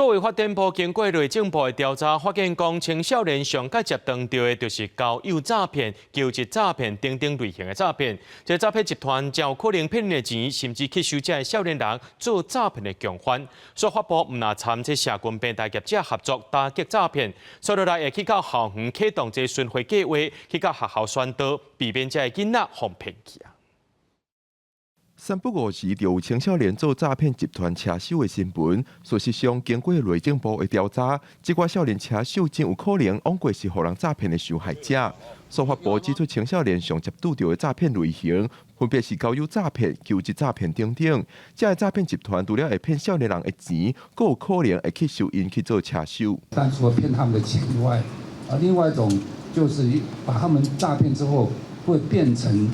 數位發展部經過內政部的調查，發現講青少年上較捷當著的就是交友詐騙、求職詐騙等等類型的詐騙。這詐騙集團真有可能騙𪜶的錢，甚至去收這个少年人做詐騙的共犯。司法部毋但參這社群平台業者合作打擊詐騙，接落來會去到校園啟動這巡迴計劃，去到學校宣導，避免這个囡仔予騙去啊。三不五時就有青少年做詐騙集團車手的新聞。事實上，經過內政部的調查，這寡少年車手真有可能往過是予人詐騙的受害者。司法部指出，青少年上捷拄著的詐騙類型，分別是交友詐騙、求職詐騙等等。這个詐騙集團除了會騙少年人的錢，閣有可能會去收𪜶去做車手。但除了騙他們的錢以外，啊，另外一種就是把他們詐騙之後，會變成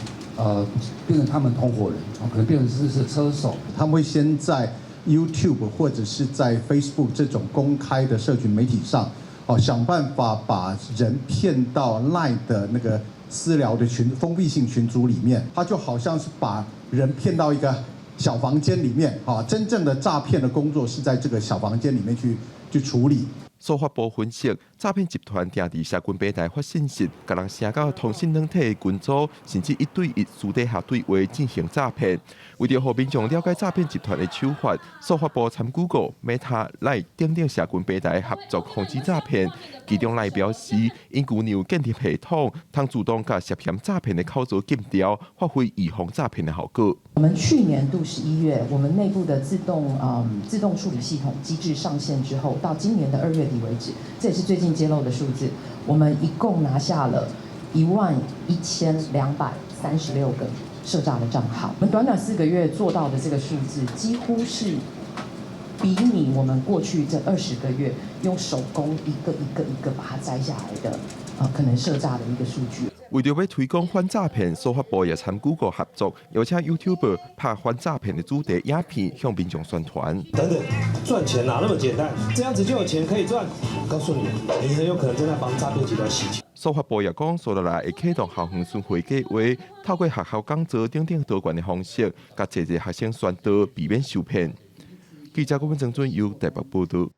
他們同夥人，可能變成是車手。他們會先在 YouTube 或者是在 Facebook 這種公開的社群媒體上，哦，想辦法把人騙到 Line 的那個私聊的群封閉性群組裡面，他就好像是把人騙到一個小房間裡面，啊，真正的詐騙的工作是在這個小房間裡面去處理。司法部分析，詐騙集團定佇社群平台發信息，共人寫到通訊軟體的群組，甚至一對一私底下對話進行詐騙。為著予民眾了解詐騙集團的手法，司法部參 Google、Meta、Line 等等社群平台合作防止詐騙。其中 Line 表示，𪜶舊年有建立系統，通自動共涉嫌詐騙的口座禁掉，發揮預防詐騙的效果。我們去年度11月，我們內部的自動處理系統機制上線之後，到今年的2月底為止，這也是最近揭露的數字，我們一共拿下了11,236個涉詐的賬號。我們短短4個月做到的這個數字，幾乎是比擬我們過去這20個月用手工一個一個一個把它摘下來的，可能涉詐的一個數據。為著欲推廣反詐騙，司法部也參 Google 合作，邀請 YouTuber 拍反詐騙的主題影片向民眾宣傳。等等，賺錢哪那麼簡單？這樣子就有錢可以賺？我告訴你，你很有可能正在幫詐騙集團洗錢。司法部也講，接落來會啟動校園巡迴計劃，透過學校講座等等多元的方式，共濟濟學生宣導，避免受騙。記者郭文曾俊由台北報道。